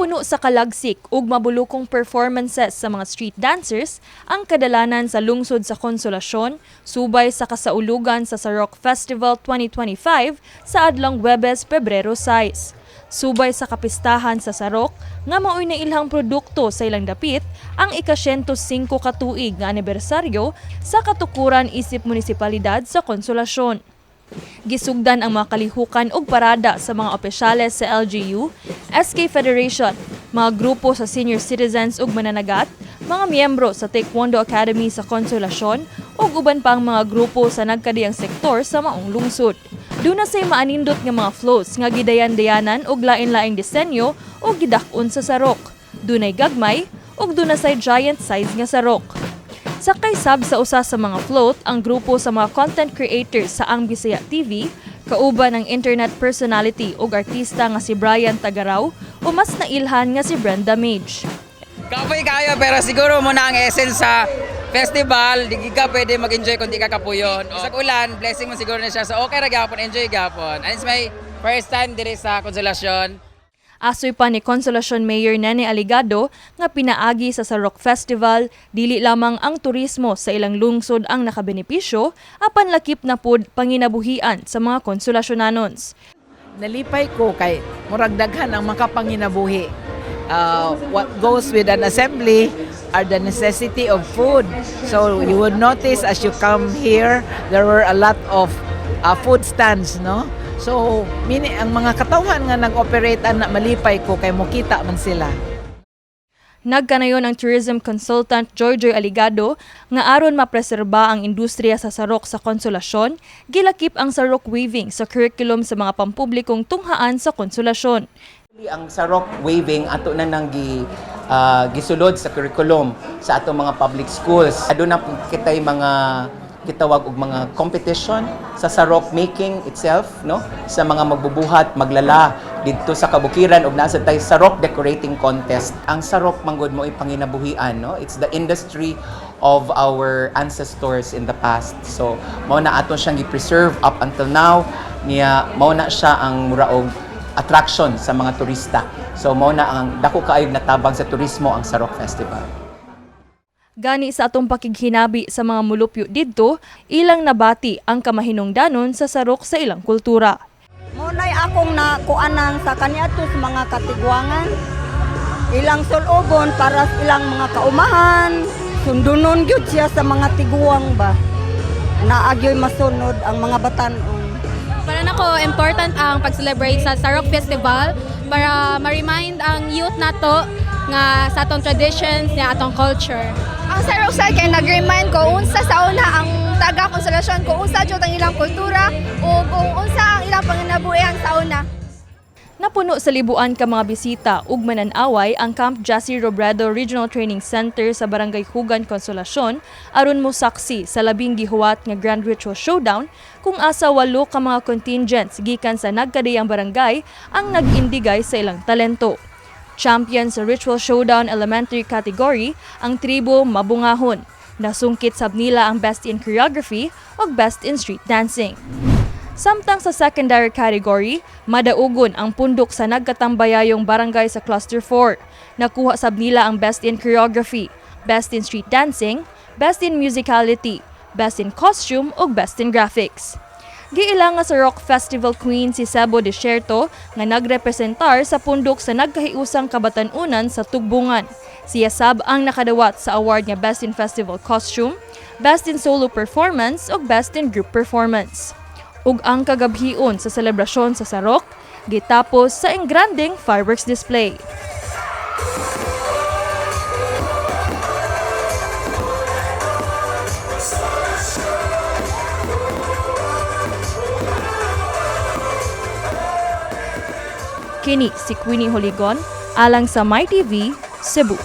Napuno sa kalagsik ug mabulukong performances sa mga street dancers ang kadalanan sa lungsod sa Konsolasyon subay sa kasaulugan sa Sarok Festival 2025 sa adlong Huwebes, Pebrero 6. Subay sa kapistahan sa Sarok nga maoy na ilhang produkto sa ilang dapit ang ika-105 ka tuig nga anibersaryo sa katukuran isip munisipalidad sa Konsolasyon. Gisugdan ang mga kalihukan og parada sa mga opisyales sa LGU, SK Federation, mga grupo sa senior citizens ug mananagat, mga miyembro sa Taekwondo Academy sa Konsolasyon ug uban pang mga grupo sa nagkadiyang sektor sa maong lungsod. Duna say maanindot nga mga floats nga gidayan-dayanan og lain-laing disenyo ug gidak-on sa sarok. Dunay gagmay ug duna say giant size nga sarok. Sakay sab sa usa sa mga float ang grupo sa mga content creators sa Ang Bisaya TV, kauban ang internet personality ug artista nga si Brian Tagaraw o mas nailhan nga si Brenda Mage. Kapoy kayo, pero siguro muna ang essence sa festival, di ka pwede mag-enjoy kung di ka kapuyon. Sa ulan, blessing mo siguro na siya. So okay ra gapon, enjoy gapon. And it's my first time diri sa Konsolasyon. Asoy pa ni Consolacion Mayor Nene Aligado nga pinaagi sa Sarok Festival, dili lamang ang turismo sa ilang lungsod ang nakabenepisyo, apan lakip na pud panginabuhian sa mga Konsolasjonanons. Nalipay ko kay murag daghan ang makapanginabuhi. What goes with an assembly are the necessity of food. So you would notice as you come here, there were a lot of food stands, no? So, mini ang mga katawhan nga nag-operate ana, malipay ko kay mokita man sila. Nagkanayon ang tourism consultant Joy Joy Aligado nga aron mapreserba ang industriya sa sarok sa Konsolasyon, gilakip ang sarok weaving sa curriculum sa mga pampublikong tunghaan sa Konsolasyon. Ang sarok weaving ato na nang gisulod sa curriculum sa atong mga public schools. Aduna po kitay mga gitawag og mga competition sa sarok making itself, no, sa mga magbubuhat, maglala didto sa kabukiran, ug naa sad tay sarok decorating contest. Ang sarok manggod mo panginabuhian, no? It's the industry of our ancestors in the past, so mao na ato siyang gi-preserve up until now niya. Mao na siya ang muraog attraction sa mga turista. So mao na ang dako kaayog natabang sa turismo ang Sarok Festival. Gani sa atong pakighinabi sa mga mulupyo didto, ilang nabati ang kamahinungdanon sa sarok sa ilang kultura. Munay akong nakuanan sa kaniadto sa mga katigwangan. Ilang sulobon para sa ilang mga kaumahan. Sundunon gyud siya sa mga tiguang ba. Naagyoy masunod ang mga batanon. Para nako, important ang pag-celebrate sa Sarok Festival para ma-remind ang youth nato nga sa atong traditions, nga atong culture. Ang Sarok sa kay nag-remind ko unsa sa una ang taga Konsolasyon, kung unsa jud ang ilang kultura o kung unsa ang ilang panginabuhian sa una. Napuno sa libuan ka mga bisita ug manan-away ang Camp Jassy Robredo Regional Training Center sa Barangay Hugan, Consolacion aron mo saksi sa labing gihuwat nga Grand Ritual Showdown kung asa walo ka mga contingents gikan sa nagkadiyang barangay ang nag-indigay sa ilang talento. Champion sa Ritual Showdown Elementary category ang tribo Mabungahon. Nasungkit sab nila ang Best in Choreography ug Best in Street Dancing. Samtang sa secondary category, madaugon ang pundok sa nagkatambayayong barangay sa Cluster 4. Nakuha sab nila ang Best in Choreography, Best in Street Dancing, Best in Musicality, Best in Costume ug Best in Graphics. Giila nga Sarok Festival Queen si Sebo Desierto nga nagrepresentar sa pundok sa nagkahiusang kabatanunan sa Tugbungan. Siya sab ang nakadawat sa award nga Best in Festival Costume, Best in Solo Performance ug Best in Group Performance. Ug ang kagabhion sa selebrasyon sa Sarok gitapos sa engrandeng fireworks display. Kini si Queenie Holigon alang sa MyTV, Cebu.